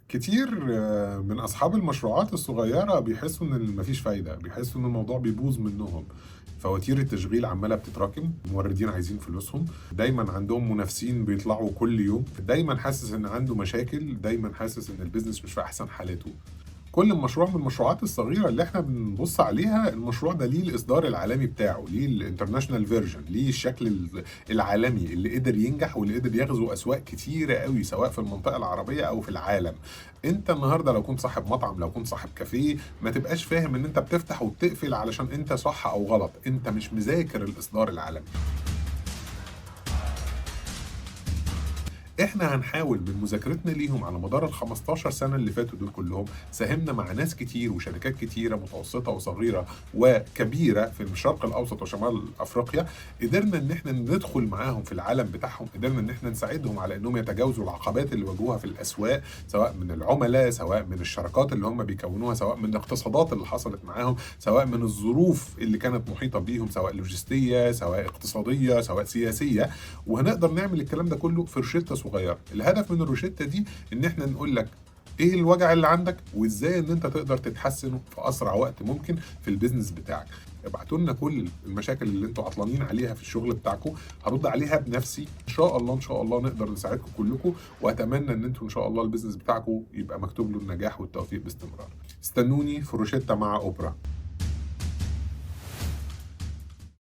كتير من أصحاب المشروعات الصغيرة بيحسوا إن مفيش فايدة، بيحسوا إن الموضوع بيبوظ منهم. فواتير التشغيل عمالة بتتراكم، الموردين عايزين فلوسهم، دايما عندهم منافسين بيطلعوا كل يوم، دايما حاسس إن عنده مشاكل، دايما حاسس إن ال business مش في أحسن حالاته. كل مشروع من المشروعات الصغيرة اللي احنا بنبص عليها، المشروع ده ليه الإصدار العالمي بتاعه، ليه ال international version، ليه الشكل العالمي اللي قدر ينجح واللي قدر يغزو أسواق كتيرة قوي سواء في المنطقة العربية أو في العالم. انت النهاردة لو كنت صاحب مطعم، لو كنت صاحب كافيه، ما تبقاش فاهم ان انت بتفتح وبتقفل علشان انت صح أو غلط، انت مش مذاكر الإصدار العالمي. احنا هنحاول من مذاكرتنا ليهم على مدار ال 15 سنة اللي فاتوا دول كلهم، ساهمنا مع ناس كتير وشركات كتيرة متوسطة وصغيرة وكبيرة في الشرق الأوسط وشمال أفريقيا، قدرنا ان احنا ندخل معاهم في العالم بتاعهم، قدرنا ان احنا نساعدهم على انهم يتجاوزوا العقبات اللي واجهوها في الأسواق، سواء من العملاء، سواء من الشراكات اللي هم بيكونوها، سواء من الاقتصادات اللي حصلت معاهم، سواء من الظروف اللي كانت محيطة بيهم، سواء لوجستية، سواء اقتصادية، سواء سياسية. وهنقدر نعمل الكلام ده كله في روشتة صغيرة. الهدف من الروشتة دي ان احنا نقول لك ايه الوجع اللي عندك وازاي ان انت تقدر تتحسنه في اسرع وقت ممكن في ال business بتاعك. ابعتوا لنا كل المشاكل اللي انتوا عطلانين عليها في الشغل بتاعكم، هرد عليها بنفسي ان شاء الله. ان شاء الله نقدر نساعدكم كلكم، واتمنى ان انتوا ان شاء الله ال business بتاعكم يبقى مكتوب له النجاح والتوفيق باستمرار. استنوني في روشتة مع اوبرا.